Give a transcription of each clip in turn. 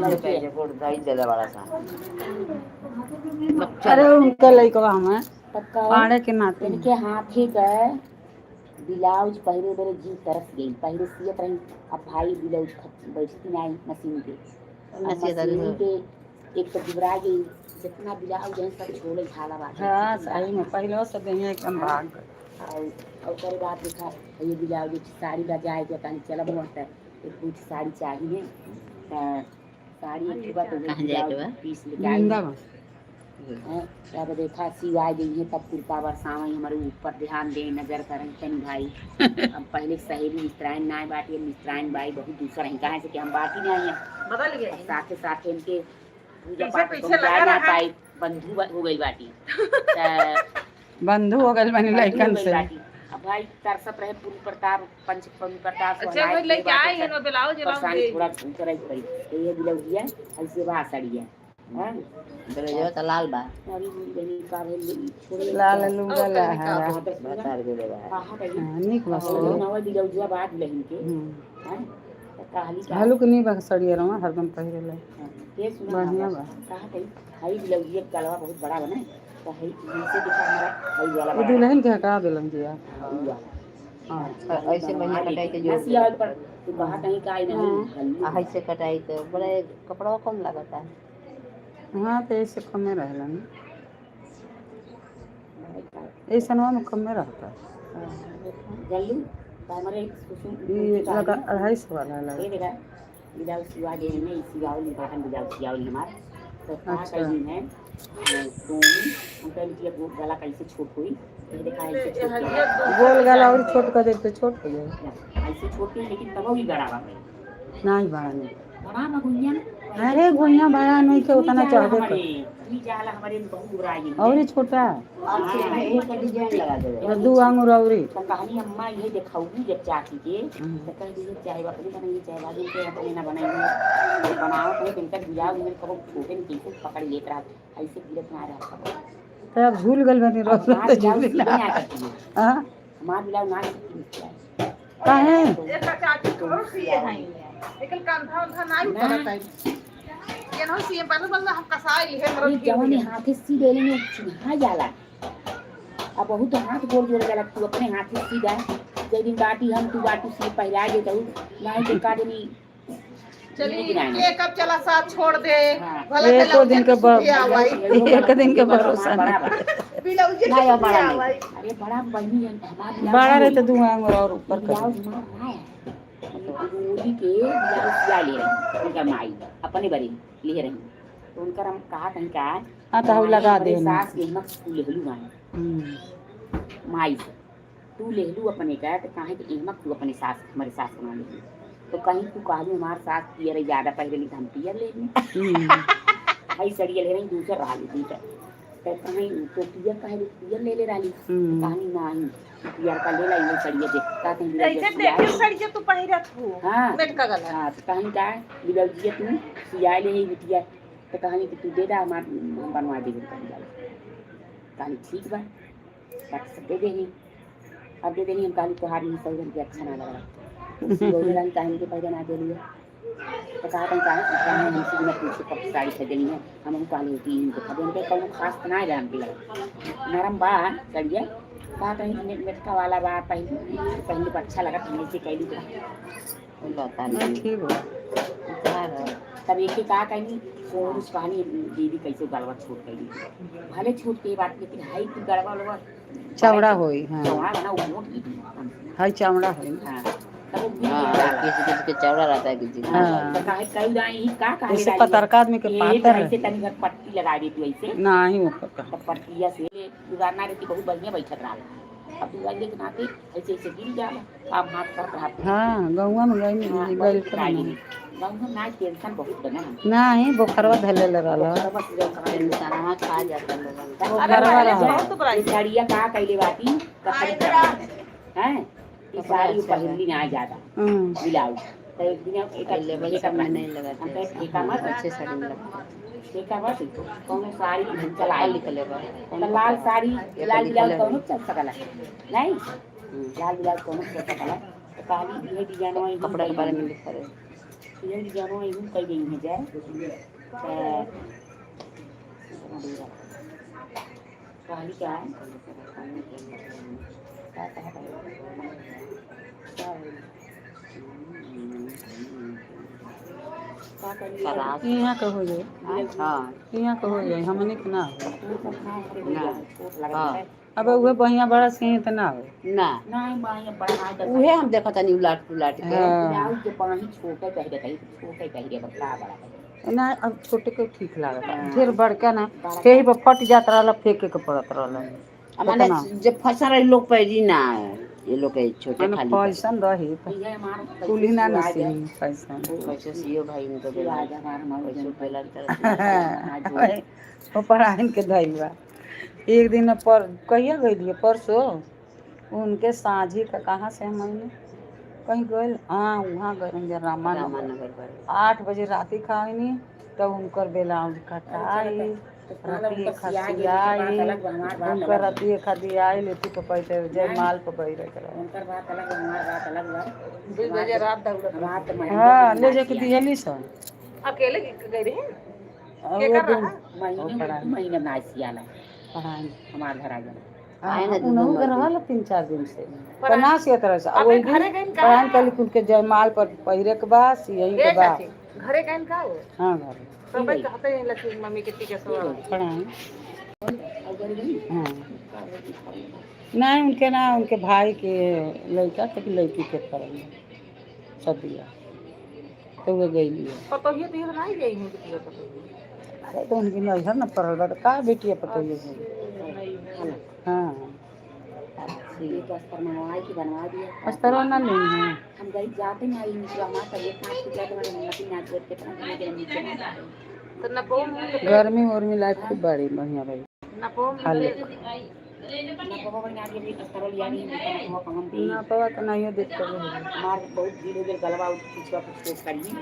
के गोड़ धई देले बड़ा सा। अरे उनका लइकवा हमें तब कहो पाड़े के नाते इनके हाथे का ब्लाउज पहरे बरे जी तरस गई। पहले सियत रही, अब भाई ब्लाउज बैठती नहीं मशीन पे। अब ना सियत रही मशीन हो। पे एक तो घबरा गई, जितना ब्लाउज है सब छोड़े झाला बाटे। हाँ सही में पहले से देहिया एकदम भाग गए। और ओकरे बाद देखा ये ब्लाउज एक साड़ी बजाए के कहीं चलब हुआ त एक कुछ साड़ी चाहिए त साड़ी एक ठो बा तो कहाँ जाए के बा? पीस लेके आई। वृंदावन। हैं, तब देखा सिवाय गई है तब कृपा बरसावई हमारे ऊपर ध्यान दे नजर करें तन भाई। अब पहले सहेली मित्राइन ना बाटी, अब मित्राइन बाई बहुत दूसर है, कहाँ से कि हम बाटी नहीं है। बदल गए। अब साथे साथे इनके पूजा पीछे पाठ पीछे तो लगा जाए ना रहा। पाई, बंधु हो गई बाटी त बंधु हो गइल बनी बंधु हो लइकन गई से। बाटी। अब भाई तरसत रहे पूरी प्रताप पंच पूरी प्रताप अच्छा सोहनाए भाई के लेके बाटे आए हैं सब ब्लाउज परेशानी ब्लाउज थोड़ा उतराई पड़ी तो ये ब्लाउजिया ऐसे बा सड़िया हां ब्लाउजवा त लाल बा। अरे मेरी बहनी का भेल छोड़े लाल लुगा लहरा। बता दे बा। कहा कही हाँ, निक बा और सड़िया। नवा ब्लाउजिया बाद दुल्हन के हम्म। हां तो कहली का हलुक नहीं बा सड़िया रवा हरदम पहिरेला। के सुना बढ़िया बा। कहा कही हई ब्लाउजिया गलवा बहुत बड़ा बना तो हई नीचे दिखा हमारा हई वाला वो बड़ा दुल्हन के हटा दिलन जिया। हाँ, ऊ वाला। अच्छा। ऐसे बढ़िया कटाई के ना जोड़ सियावल पर तू कहा कहीं का आई नहीं हल्लू आ ऐसे कटाई तो बड़े कपड़ा कम लागता है। हाँ तो ऐसे कमे रहेला ना, ऐसनवा में कमे रहता है। जल्लू तो हमारे सुसुम ये लगा 250 वाला ये लगा। देखा ब्लाउज सिवा दे में सिवावली बाहर ब्लाउज सियावली हमार तो का अच्छा। कही है तो हम कह लीजिए गोल गला कैसे छोट हुई ये देखा ऐसे छोट किया। गोल गला और छोट कर दे तो छोट हो जाए। ऐसे छोट है लेकिन तब भी बड़ा बा नहीं बड़ा नहीं। बड़ा बा गुइया। अरे गोइया बड़ा नहीं के उतना चढ़बे कर। ई जाला हमारे बहुत बुरा है। और ही छोटा अच्छे एक डिजाइन लगा दे। दू आंगुर औरी। तो कहानी अम्मा ये देखाऊंगी जब चाची के हम्म। तो कह दीजिए चाहे अपने बनाइए चाहे बाजू के अपने ना बनाइए बनाओ तो इनका बियाह मेरे कबो छोटे में कैसे पकड़ लेत रहा ऐसे गिरत ना रहा कबो। तो अब झूल गइल बनी अब रोज हमार तो ब्लाउज झूल सीधे ना। ना करती है। हाँ हमार ब्लाउज ना सीधी है। काहे? एक चाची करो सिए हैं लेकिन कंधा उंधा नहीं उतरत है केनहु सिए पहले बल्ला हम कसाई है अरे मरद। जवन हाथे सी देले में चिन्हा जाला अब बहुत हाथ गोड़ जोड़ जाला तू अपने हाथे सी दा जे दिन बाटी हम तू बाटू सी पहिरा दे तू नहीं तो का देनी। चली के कब चला साथ छोड़ दे। हाँ। भला एको दिन के आवाई एक दिन के भरोसा नहीं। ब्लाउज नहीं के अब बड़ा नहीं। आवाई। अरे बड़ा बहनी है हमार ब्लाउज बड़ा रहे नहीं। तो दू आंगुर और ऊपर कर। ब्लाउज हमार रहा है गोली के ब्लाउज सिया ले रही उनका माई अपने बरे ले रही तो उनकर हम कहा कहीं का हाँ तो हम लगा हमारे दे। सास के हिम्मत तू लेहलू माई माई से तू लेहलू अपने का तो काहे कि हिम्मत तू अपने सास हमारे सास के मान लेहलू तो कहीं तू कहलू हमार सास पियर ज्यादा पहले ली तो हम पियर ले ली हई सड़िया ले रही दूसर रहा ली दूसर तो कहीं तो पियर काहे ले पियर ले ले रही कहानी नहीं पियर का ले लाई सड़िया दे का कहीं जैसे ब्लाउज सिया देखे सड़िया तू पहिरत हो। हाँ। मेटका गला। हाँ तो कहानी का ब्लाउजिया तू सिया ले ही बिटिया तो कहानी कि तू दे दा हमार हम बनवा देबे कहीं कहानी ठीक बा बाकी सब दे देनी अब दे देनी हम कहानी तोहार नहीं सही के अच्छा ना लग रहा सियौले कहानी के पहले ना दे लिए तो कहा कहीं कहा कहा हमसे बिना पूछे कब साड़ी खरीदनी है हम कहले होती इनको खरीदे हमके कौनो खास तो ना रहा हमके लगा नरम बा सड़िया कहा कहीं मेटका वाला बा पहले पहले पर अच्छा लगा हमने से कैली तो लता नहीं। ठीक हो। तब एक ही कहा कहीं सोनू कहानी दीदी कैसे गड़बड़ छोट कैली भले छोट के बात लेकिन हाई तू गड़बड़ उड़बड़ चौड़ा होई। हाँ चौड़ा बना वो मोट की थी। हाई चौड़ा होई। हाँ तब वो गिर हाँ जाला। किसी किसी के चौड़ा रहता है किसी के। हाँ। तो काहे कई दाई ही का काहे जैसे डाली? पतरका आदमी के ये पातर ऐसे तनी भर पट्टी लगा देती ऐसे नहीं ऊपर का। तब पट्टिया से दुगाना रहती बहुत बढ़िया बैठक रहा अब दुगाने के नाते ऐसे ऐसे गिर जाला काम हाथ कर रहा। हाँ गौवा में गई हाँ, गई बहुत गई गाँव में ना टेंशन बहुत बना हम नहीं बोखरवा धले रहल। बस जब कहाँ इंसानवा खा जाता लोगन। अरे बोखरवा पहले रहल। बहुत बुराई। ये साड़िया का कैले बाती कपड़े हैं ये साड़ी पहनली ना ज्यादा हम्म। ब्लाउज तो एक दिन एक लेवल सब में नहीं हम लगाते। कहे ठेका मत अच्छे साड़ी में लगता है। ठेका मत कौनो साड़ी हम चलाई निकले बा। तो लाल साड़ी लाल ब्लाउज कौनो चल सकला नहीं हम्म। लाल ब्लाउज कौनो चल सकला तो काली ये डिजाइन कपड़ा के बारे में लिखा रहे। ये जानो यूं कई गई है जाए त कहानी क्या है क्या कहा क्या करिए परास यहाँ के हो जाए, हाँ यहाँ के हो जाए, हमने के ना हो। ना हाँ। अब उहे बढ़िया बड़ा सही त ना हो। ना नहीं बाई बड़ा हाथ उहे हम देखत तनी उलाट पुलाट के। हाँ। के पानी छोटा चाहिए कहीं छोटा चाहिए बड़ा बड़ा ना अब छोटे के ठीक लागता, ढेर बड़का ना फेही पर फट जात रहल, फेंके के पड़त रहल। आ माने केतना? जब फसल रही लोग पैरी ना ये लोग के छोटे माने खाली पैसा रही ये हमारा कुली ना नसी पैसा। कैसे सीओ भाई इनको बेला आज हमारा हमारा कैसे बेला तरह वो पढ़ाइन के धइल बा। एक दिन पर कहिया गइली परसों उनके साझी का कहाँ से हम आइनी? कहीं गइल, हाँ वहाँ गइल रामानगर। रामानगर पर 8 बजे राती खाइनी तब उनकर बेलाउज कटाई, रतिये खसियाई, उनकर रतिये खदियाई लेती पपैते जयमाल पपई रहे। उनकर बात अलग हमार बात अलग बा। 2 बजे रात दौड़त हमार तो महीने हाँ ले जाके दिहली सन। अकेले गई रहे। और के वो कर दिन रहा? महीने महीने ना सियाला पढ़ाई हमार घर आ जाला। आए ना उनहु के रहल 3-4 दिन से बना सियत रहे। अपने वही घरे दिन गइल का? पढ़ाई कली कुल के जयमाल पर पहिरे के बा सियही के ए बा। चाची घरे गइल का वो? हाँ घरे। सब कहते हैं लक्ष्मी मम्मी के टीके सो पढ़ाई और गरी गई हाँ नहीं उनके ना उनके भाई के लड़का के लड़की के पड़ल सदिया तो वो गई है। पतोहिया तो नहीं गई हूं बिटिया पतोहिया। अरे तो उनकी नैहर न पड़ल बा तो का बेटिया पतोहिया गई। हाँ ये तो अस्तर मंगवाए कि बनवा दिया। अस्तर ना नहीं है। हम गरीब जाते ना आई निकला हमार तबीयत ना ठीक लगे हमारे मम्मी ना जोड़ के तना के नीचे ना तो नपो में गर्मी उर्मी लाइफ खूब बड़ी बढ़िया भाई। नपो में खाली ना बाबा बना दिया अस्तर लिया नहीं हम हम भी ना पवा तो नहीं देख कर। हमार बहुत भीड़ हो गेल गलवा उठ पिछवा कुछ छोट करिए।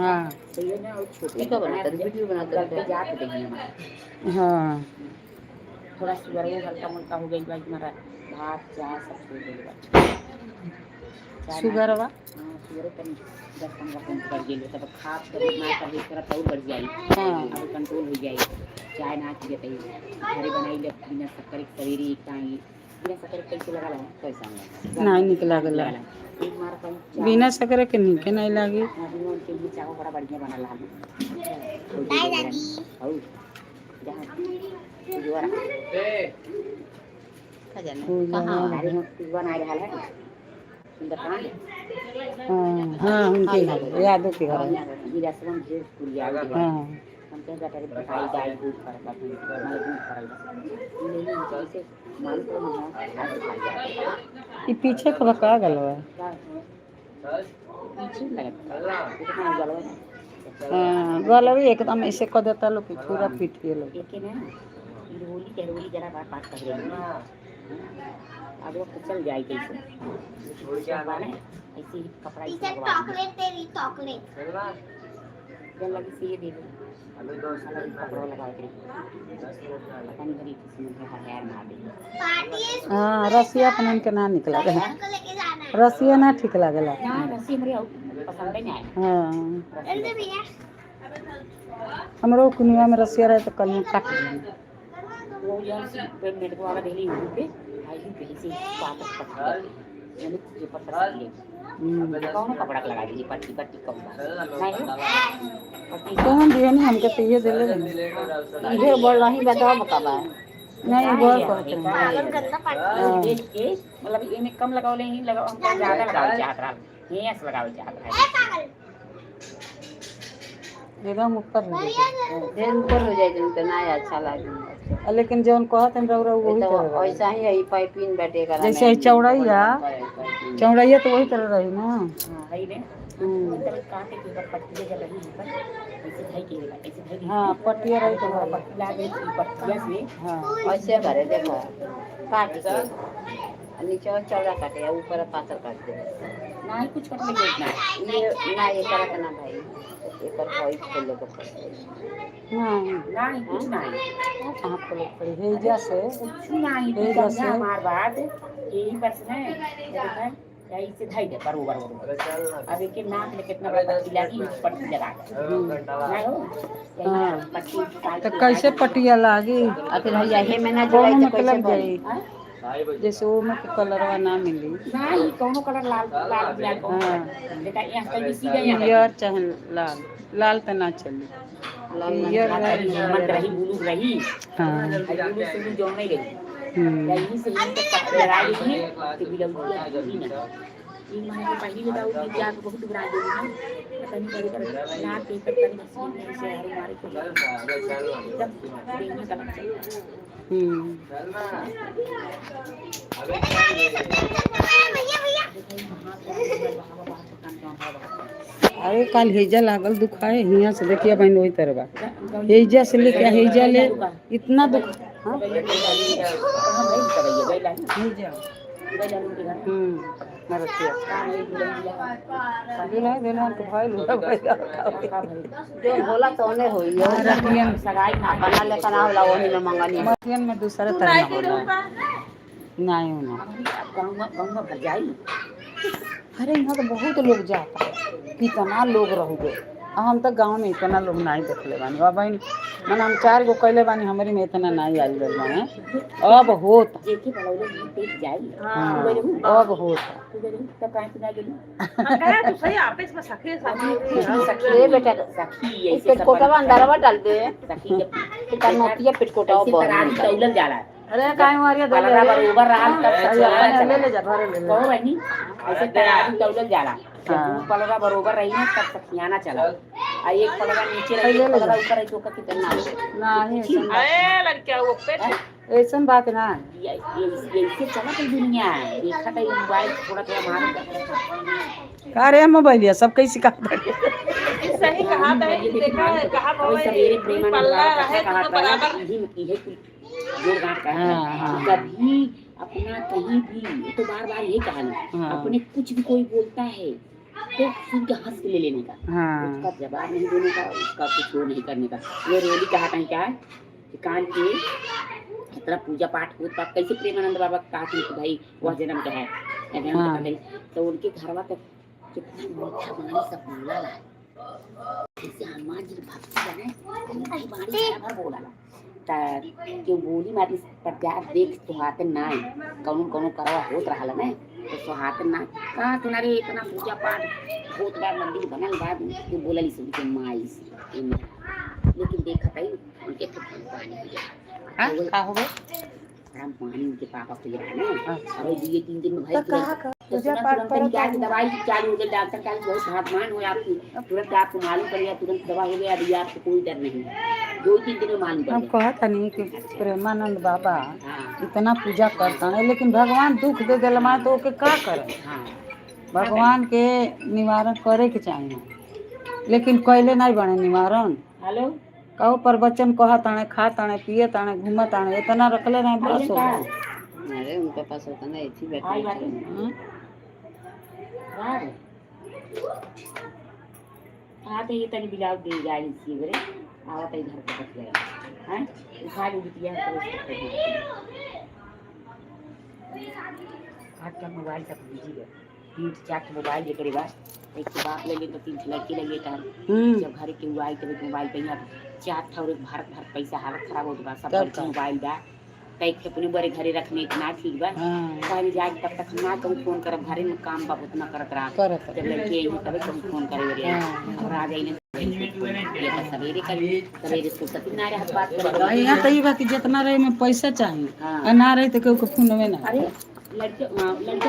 हाँ तो ये ना और छोटे का बनाता वीडियो बनाता गलती जात देखिए हमारा। हाँ थोड़ा शुगर वो हल्का मुल्का हो गई बा हमारा भात चाय सब छोड़ गई बा। शुगर बा। हाँ शुगर तनी 10-15 पॉइंट बढ़ गेल तब खा तब ना तब थोड़ा और बढ़ जाई। हाँ अब कंट्रोल हो जाई। चाय ना पिए तई घरे बनाई ले बिना शक्कर के सवेरे एक टाइम बिना शक्कर के कैसे लगा ला कैसा लगा? नहीं निक लागल। एक मार कहीं चाय बिना शक्कर के नीके नहीं लागी। हाँ, बिना उनके लिए चावल बड़ा बढ़िया बना ला। और जहाँ जुआरा का जाने पूजा कहाँ अरे जुआ ना रहा है सुंदरकांड। हाँ हाँ उनके घर यादव के घर। ये रसवन ढेर कुरिया हाँ हम कहीं गटर भाई गाय दूध पर बा माल दूध पर बा ले ले जैसे माल को ना आज खा जाए। ये पीछे के बका गल बा। पीछे लगा इतना गलवा हाँ गलवे एकदम ऐसे कर देता लोग कि पूरा पीट के लोग। एके ना ई होली के होली जरा बार बात कर रही अब वक्त चल जाए कैसे बाने ऐसे ही कपड़ा ऐसे लगवा दिए। चॉकलेट तेरी चॉकलेट जब लगी से ये दे दो अलग कपड़ा लगा के पता नहीं करी किसी ने हर मार दे। पार्टी है हाँ रसिया अपन उनके ना निक लागे। को लेके जाना है। रसिया ना ठीक लागेला। ना रस्सी हमरे और पसंद नहीं आए। हाँ जल्दी भैया हमरो कुनिया में रसिया रहे तो कल में काट दिए। वो जौन सी पे मेरे को वाला देली हूं पे आई हूं पे से पात पत्थर यानी ये पर पसंद ले कौन कपड़ा लगा दी पट्टी पट्टी कौन नहीं पट्टी कौन दिए नहीं हमके तो ये दिले रहे। ढेर बढ़ रही बताओ बकाबा नहीं बहुत कहते हैं। पागल गंदा पार्टी देख के मतलब एमे कम लगावले ही लगाओ हमको ज्यादा लगावल चाहत रहा हेस लगावल चाहत रहा। ए पागल एकदम ऊपर हो जाए। ढेर ऊपर हो जाए तो ना अच्छा लागे। लेकिन जौन कहत हम रउरा वही तो तरह रही। ऐसा ही है पाइपिंग बैठे करा जैसे है चौड़ैया चौड़ैया तो वही तरह रही ना। हां है ने हम्म। तब काटे के ऊपर पट्टी जब रही ऊपर ऐसे धई के ऐसे धई के हाँ पट्टिया रही तो भाई। पट्टी ला गई पट्टिया से। हाँ ऐसे करे देखो काट के आ नीचे और चौड़ा काटे या ऊपर पातर काट दे। ना ही कुछ कटले के ना ये ना ये करा के ना भाई एकर कोई खोले के पड़े। नहीं ना ही कुछ ना ही कहाँ खोले पड़ी हेजा से कुछ ना ही हे जैसे- हमार बात यही पर से ना देखा ऐसे धाई दे बरोबर बरोबर। अब एक नाक में कितना बड़ा पट्टी लगी, पट्टी लगा दे ना हो यही। हाँ। पट्टी निकाल तो के कैसे पटिया लागी? आ फिर भैया हे में ना कौनो जुड़ाई में तो के कैसे लग बनी? जाई? हाँ? जैसे वो में के कलरवा ना मिली। ना ही कौनो कलर, लाल लाल लाल कौनो हाँ। कलर देखा यहाँ कहीं सीधा यहाँ पियर चाहे लाल, लाल तो ना चली। पियर रही। मत रही, ब्लू रही। हाँ। ब्लू से जो नहीं रही। हम्म। यही से ही पट्टी लगा ली तो बिलौकी ही ना। ई माने के पहली बताओ कि जाके बहुत घबरा गई ना, पता नहीं करे कर नाक के पर तनी मछली में से हर मारे को एकदम देह में कलम चल। हम्म। भैया भैया। अरे कल हेजा लागल दुखाए हियां से, देखिए बहन वही तरह बा, हेजा से लेके हेजा ले इतना दुख। हाँ, हेजा। नरसिया दुल्हा दुल्हन के भइल हुआ भइल। जो होला तोने होई हो। रतियन सगाई अपना लेखा ना होला, ओही में मंगनी। रतियन में दूसरा तरह होला नहीं होना। गाँव में भर जाई। अरे यहाँ तो बहुत लोग जाता है, कितना लोग रहोगे। हम तो गांव में इतना लोग नहीं देखले बानी। अब बहन माने हम चार गो कैले बानी, हमरे में इतना नहीं आइल गइल बाने। अब होत। जेके बलौले में पेट जाई। हाँ, अब होत। तू गई तब काहे सुना गेली? हम कहे तू सही आपस में सखी साथी। ए बेटा, सखी इस ऐसे सब पेटकोटवा अंदरवा डाल दे। सखी जब तो नोतिया पेटकोटवा ऐसे बहन तराजू निकाल। तौलल जाला। अरे काहे मारिया? पलड़ा बरोबर रहल तब सखियाना ले चला। ले जा घरे ले ले। कहो बहनी, ऐसे तराजू तौलल जाला। जब हाँ। दू पलड़ा बरोबर रही ना तब सखियाना चला, आ एक पलड़ा नीचे रही, ले एक ले पलड़ा जा। ऊपर रही तो ओकर कितना नहीं, ऐसन बात- अरे लड़किया वो पेट ऐसन बात ना है। ऐसे चलत है दुनिया, देखत है मोबाइल थोड़ा थोड़ा मार। अरे मोबाइलिया सब कैसे सिखा दे। सही कहा था, देखा है कहा वही सवेरे प्रेमानंद पल्ला बाबा रहे कहा तो बराबर। यही कुल जोड़ गांठ का हाँ, हाँ। कभी अपना कहीं भी ये तो बार बार यही कहानी। हाँ। अपने कुछ भी कोई बोलता है तो सुन के हंस के ले लेने का, हाँ। उसका जवाब नहीं देने का, उसका कुछ वो नहीं करने का। ये रोली कहा कहीं क्या है कि कान के इतना पूजा पाठ होत बा, कैसे प्रेमानंद बाबा कहा कि भाई वह जन्म का है या जन्म हाँ। का नहीं, तो उनके घरवा तक कितना मीठा वाणी सब बोला ला, जैसे हनुमान जी की भक्ति है ना, मीठी वाणी भर भर बोला ला। ता क्यों बोली मारी पर प्यार देख सुहाते ना कौनो कौनो करवा होत रहल ना तो सुहाते ना कहा तुम्हारे इतना पूजा पाठ होत बा, मंदिर बनल बा, क्यों बोलली सुन के माई से ए मेरा। लेकिन देखा तई उनके तो पानी हो गया। हाँ, का हो गए? बड़ा पानी उनके पापा को रहा ना। अच्छा। अरे दुए तीन दिन में भाई तो तुरंत कहा का तो पूजा तुरंत पाठ तुरंत करत निकाल के आदमी। दवाई चालू हो गई। डॉक्टर का बहुत सावधान हो आपकी, तुरंत आपको मालूम पड़ गया, तुरंत दवा हो गया, अभी आपको कोई डर नहीं है। 2-3 दिन में मालूम पड़ हम गया। कहत हनी कि प्रेमानंद बाबा हाँ। इतना पूजा करता है, लेकिन भगवान दुख दे दिल मां तो ओके का करे? हाँ। भगवान के निवारण करे के चाहिए, लेकिन कैले नहीं बने निवारण। हेलो। कहो प्रवचन कहत आणे, खात आणे, पियत आणे, घूमत आणे, इतना रखले रहे बस हो गइल। अरे उनके पास होता ना ऐसी आई बात बैठे। हम्म? हाँ हाँ, तो ये तनी बिलाव दे जाए इसी बरे आवा तई घर पर बच गया हैं उठा ली बिटिया तो उसको आजकल मोबाइल सब बिजी है, तीन चार ठो मोबाइल जेकरे बा, एक तो बाप ले ले तो तीन ठो लड़की ले ले। हम्म। जब घर के आई तब एक मोबाइल पे यहाँ चार ठो और एक भारत भर पैसा हालत खराब होत बा सब तब लड़की का? मोबाइल बा तई अपने बड़े घरे रखने इतना ठीक बा। हाँ। कहीं जाए तब तक हम ना कहूँ फोन करब, घरे में काम बा उतना करत रहा। करत। जब लड़की आई तबे कहूँ फोन करे रे। हाँ। और आ जाई ये तो सवेरे करी, सवेरे फुर्सत ही ना रहत बात करे। यहाँ तो ई बा कि जितना रहे में पैसा चाहिए। हाँ। आ ना रहे तो केहू के फोनवे ना। अरे लड़के हाँ, लड़के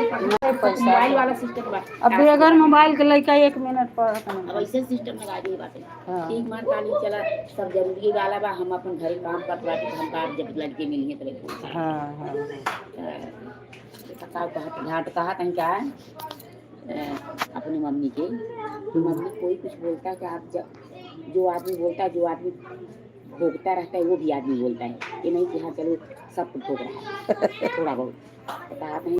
पैसा। मोबाइल वाला सिस्टम बा। अब बगैर मोबाइल के लड़का एक मिनट पढ़त अब नहीं। ऐसे सिस्टम लगा दिए बाटे। हाँ। ठीक मान काली चला सब जरूरी वाला बा, हम अपन घरे काम करत बाटे, तो हम का जब लड़के मिली है तबे फोन। हाँ हाँ। कहा कहत घाट कहा कहीं क्या है अपनी मम्मी के कि मम्मी कोई कुछ बोलता है कि आप जब जो आदमी बोलता है, जो आदमी भोगता रहता है वो भी आदमी बोलता है, ये नहीं कि हाँ चलो सब भोग रहा है थोड़ा बहुत। तो कहा कहीं